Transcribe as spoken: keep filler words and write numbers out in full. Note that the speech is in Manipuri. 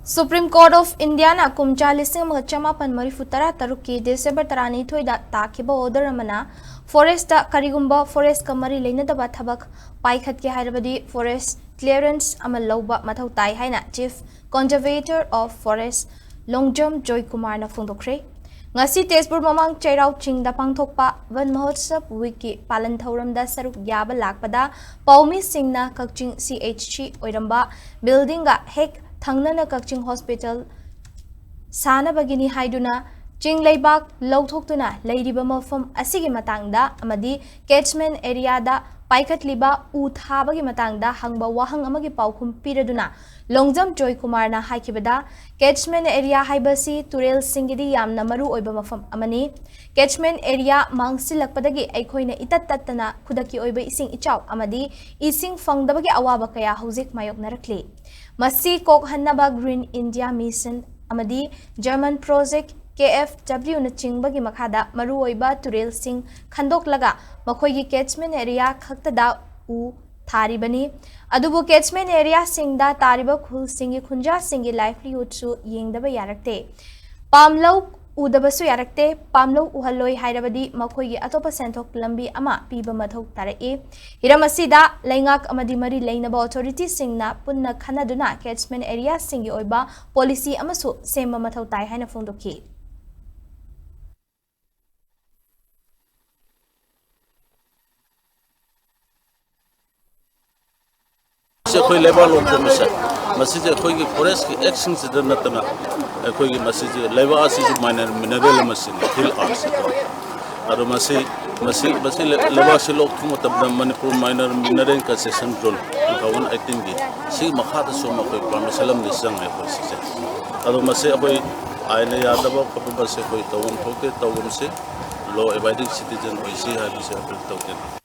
Supreme Court of Indiaꯅ ꯀꯨꯝꯖꯥ ꯂꯤꯁꯤꯡ ꯑꯃꯒ ꯆꯃꯥꯄꯟ ꯃꯔꯤꯐꯨ ꯇꯔꯥ ꯇꯔꯨꯛꯀꯤ December ꯇꯔꯥꯅꯤꯊꯣꯏꯗ ꯇꯥꯈꯤꯕ order ꯑꯃꯅ forestꯇ ꯀꯔꯤꯒꯨꯝꯕ forestꯀ ꯃꯔꯤ ꯂꯩꯅꯗꯕ ꯊꯕꯛ ꯄꯥꯏꯈꯠꯀꯦ ꯍꯥꯏꯔꯕꯗꯤ forest clearance ꯑꯃ ꯂꯧꯕ ꯃꯊꯧ ꯇꯥꯏ ꯍꯥꯏꯅ Chief Conservator of Forest Longjam ꯖꯣꯏꯀꯨꯃꯥꯔꯅ ꯐꯣꯡꯗꯣꯛꯈ꯭ꯔꯦ꯫ ꯉꯁꯤ ꯇꯦꯖꯄꯨꯔ ꯃꯃꯥꯡ ꯆꯩꯔꯥꯎ ꯆꯤꯡꯗ ꯄꯥꯡꯊꯣꯛꯄ Van Mahotsav Weekꯀꯤ ꯄꯥꯂꯟ ꯊꯧꯔꯝꯗ ꯁꯔꯨꯛ ꯌꯥꯕ ꯂꯥꯛꯄꯗ ꯄꯥꯎꯃꯤꯁꯤꯡꯅ ꯀꯛꯆꯤꯡ C H C ꯑꯣꯏꯔꯝꯕ buildingꯒ ꯍꯦꯛ ꯊꯪꯅꯅ ꯀꯛꯆꯤꯡ hospital ꯁꯥꯅꯕꯒꯤꯅꯤ ꯍꯥꯏꯗꯨꯅ ꯆꯤꯡ ꯂꯩꯕꯥꯛ ꯂꯧꯊꯣꯛꯇꯨꯅ ꯂꯩꯔꯤꯕ ꯃꯐꯝ ꯑꯁꯤꯒꯤ ꯃꯇꯥꯡꯗ ꯑꯃꯗꯤ catchment areaꯗ ꯄꯥꯏꯈꯠꯂꯤꯕ ꯎ ꯊꯥꯕꯒꯤ ꯃꯇꯥꯡꯗ ꯍꯪꯕ ꯋꯥꯍꯪ ꯑꯃꯒꯤ ꯄꯥꯎꯈꯨꯝ ꯄꯤꯔꯗꯨꯅ ꯂꯣꯡꯖꯝ ꯖꯣꯏꯀꯨꯃꯥꯔꯅ ꯍꯥꯏꯈꯤꯕꯗ, catchment area ꯍꯥꯏꯕꯁꯤ ꯇꯨꯔꯦꯜꯁꯤꯡꯒꯤꯗꯤ ꯌꯥꯝꯅ ꯃꯔꯨ ꯑꯣꯏꯕ ꯃꯐꯝ ꯑꯃꯅꯤ꯫ Catchment area ꯃꯥꯡꯁꯤꯜꯂꯛꯄꯗꯒꯤ ꯑꯩꯈꯣꯏꯅ ꯏꯇꯠ ꯇꯠꯇꯅ ꯈꯨꯗꯛꯀꯤ ꯑꯣꯏꯕ ꯏꯁꯤꯡ ꯏꯆꯥꯎ ꯑꯃꯗꯤ ꯏꯁꯤꯡ ꯐꯪꯗꯕꯒꯤ ꯑꯋꯥꯕ ꯀꯌꯥ ꯍꯧꯖꯤꯛ ꯃꯥꯌꯣꯛꯅꯔꯛꯂꯤ꯫ ꯃꯁꯤ ꯀꯣꯛꯍꯟꯅꯕ Green India Mission ꯑꯃꯗꯤ German project K F W ꯅꯆꯤꯡꯕꯒꯤ ꯃꯈꯥꯗ ꯃꯔꯨꯑꯣꯏꯕ ꯇꯨꯔꯦꯜꯁꯤꯡ ꯈꯟꯗꯣꯛꯂꯒ ꯃꯈꯣꯏꯒꯤ catchment area ꯈꯛꯇꯗ ꯎ ꯊꯥꯔꯤꯕꯅꯤ꯫ ꯑꯗꯨꯕꯨ catchment areaꯁꯤꯡꯗ ꯇꯥꯔꯤꯕ ꯈꯨꯜꯁꯤꯡꯒꯤ ꯈꯨꯟꯖꯥꯁꯤꯡꯒꯤ livelihoodꯁꯨ ꯌꯦꯡꯗꯕ ꯌꯥꯔꯛꯇꯦ꯫ ꯄꯥꯝꯂꯧ ꯎꯗꯕꯁꯨ ꯌꯥꯔꯛꯇꯦ꯫ ꯄꯥꯝꯂꯧ ꯎꯍꯜꯂꯣꯏ ꯍꯥꯏꯔꯕꯗꯤ ꯃꯈꯣꯏꯒꯤ ꯑꯇꯣꯞꯄ ꯁꯦꯟꯊꯣꯛ ꯂꯝꯕꯤ ꯑꯃ ꯄꯤꯕ ꯃꯊꯧ ꯇꯥꯔꯛꯏ꯫ ꯍꯤꯔꯝ ꯑꯁꯤꯗ ꯂꯩꯉꯥꯛ ꯑꯃꯗꯤ ꯃꯔꯤ ꯂꯩꯅꯕ authorityꯁꯤꯡꯅ ꯄꯨꯟꯅ ꯈꯟꯅꯗꯨꯅ catchment areaꯁꯤꯡꯒꯤ ꯑꯣꯏꯕ policy ꯑꯃꯁꯨ ꯁꯦꯝꯕ ꯃꯊꯧ ꯇꯥꯏ ꯍꯥꯏꯅ ꯐꯣꯡꯗꯣꯛꯈꯤ꯫ ꯁꯤ ꯑꯩꯈꯣꯏ ꯂꯩꯕꯥꯛ ꯂꯧꯊꯣꯛꯄꯁꯦ, ꯃꯁꯤꯁꯦ ꯑꯩꯈꯣꯏꯒꯤ forestꯀꯤ actꯁꯤꯡꯁꯤꯗ ꯅꯠꯇꯅ ꯑꯩꯈꯣꯏꯒꯤ ꯃꯁꯤꯁꯦ ꯂꯩꯕꯥꯛ ꯑꯁꯤꯁꯨ minor mineral ꯑꯃ ꯁꯤꯅꯤ, hill earthꯁꯦ꯫ ꯑꯗꯣ ꯃꯁꯤ, ꯃꯁꯤ, ꯃꯁꯤ ꯂꯩ-, ꯂꯩꯕꯥꯛꯁꯤ ꯂꯧꯊꯣꯛꯄ ꯃꯇꯝꯗ Manipur Minor Mineral Concession Rule two thousand eighteenꯒꯤ ꯁꯤꯒꯤ ꯃꯈꯥꯗꯁꯨ ꯃꯈꯣꯏ permission ꯑꯃꯗꯤ ꯆꯪꯉꯦ ꯑꯩꯈꯣꯏ ꯁꯤꯁꯦ꯫ ꯑꯗꯣ ꯃꯁꯤ ꯑꯩꯈꯣꯏ ꯑꯥꯏꯟꯅ ꯌꯥꯗꯕ ꯈꯣꯠꯄ ꯃꯁꯤ ꯑꯩꯈꯣꯏ ꯇꯧꯐꯝ ꯊꯣꯛꯇꯦ, ꯇꯧꯐꯝꯁꯤ law abiding citizen ꯑꯣꯏꯁꯤ ꯍꯥꯏꯕꯁꯤ ꯑꯩꯈꯣꯏ ꯇꯧꯖꯅꯤꯡꯉꯤ꯫